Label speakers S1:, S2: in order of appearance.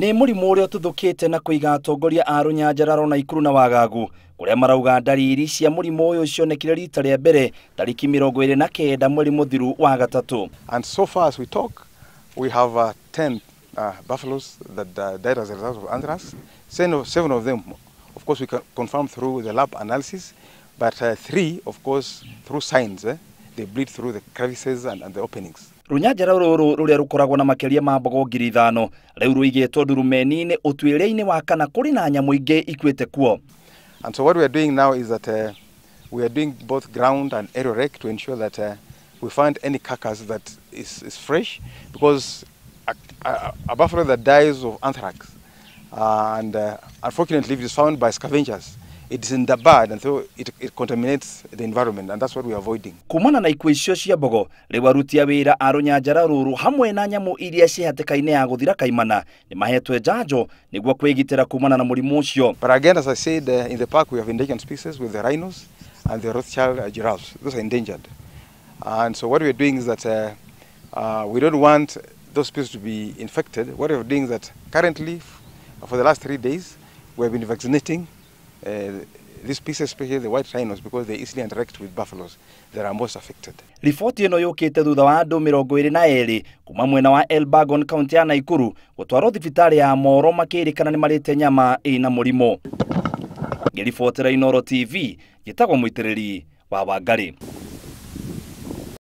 S1: Nĩ mũrimũ ũrĩa ũtuthũkĩte na kũiga atongoria a rũnyanjara Naikuru na Wagagu kũrĩa marauga ndariri cia mũrimũ ũyũ cionekire rita rĩa mbere tariki 29 mweri mũthiru wa gatatũ.
S2: And so far as we talk, we have 10 buffaloes that died as a result of anthrax. 7 of them, of course, we can confirm through the lab analysis, but 3, of course, through signs. They bleed through the crevices and the openings.
S1: Rũnyanjara rũrũ rũrĩa rũkoragwo na makĩria ma mbogo 5,000 rĩu rũigĩtwo ndurumeni-inĩ ũtuĩria-inĩ wa kana kũrĩ na nyamũ ingĩ ikuĩte kuo.
S2: And so what we are doing now is that we are doing both ground and aerial rec to ensure that we find any carcass that is fresh, because a buffalo that dies of anthrax, and unfortunately if it is found by scavengers, it is in the bad, and so it contaminates the environment, and that's what we are avoiding.
S1: Kumana na ikuũ icio cia mbogo, rĩu aruti a wĩra a rũnyanjara rũrũ hamwe na nyamũ iria ciĩ hatĩka-inĩ ya gũthira kaimana nĩ mahetwe njanjo nĩguo kwĩgitĩra kumana na mũrimũ ũcio.
S2: But again, as I said, in the park we have endangered species with the rhinos and the Rothschild giraffes. Those are endangered. And so what we are doing is that we don't want those species to be infected. What we are doing is that currently, for the last 3 days, we have been vaccinating these species, especially the white rhinos, because they easily interact with buffaloes that are most affected.
S1: Riboti ĩno yũkĩte thutha wa andũ 22 kuma mwena wa Elbagon kaunti ya Naikuru gũtwarwo thibitarĩ ya Moro makĩrĩkana nĩ marĩte nyama ĩna mũrimũ. Ngĩribotera Inooro TV, njĩtagwo Mũitĩrĩri wa Wangari.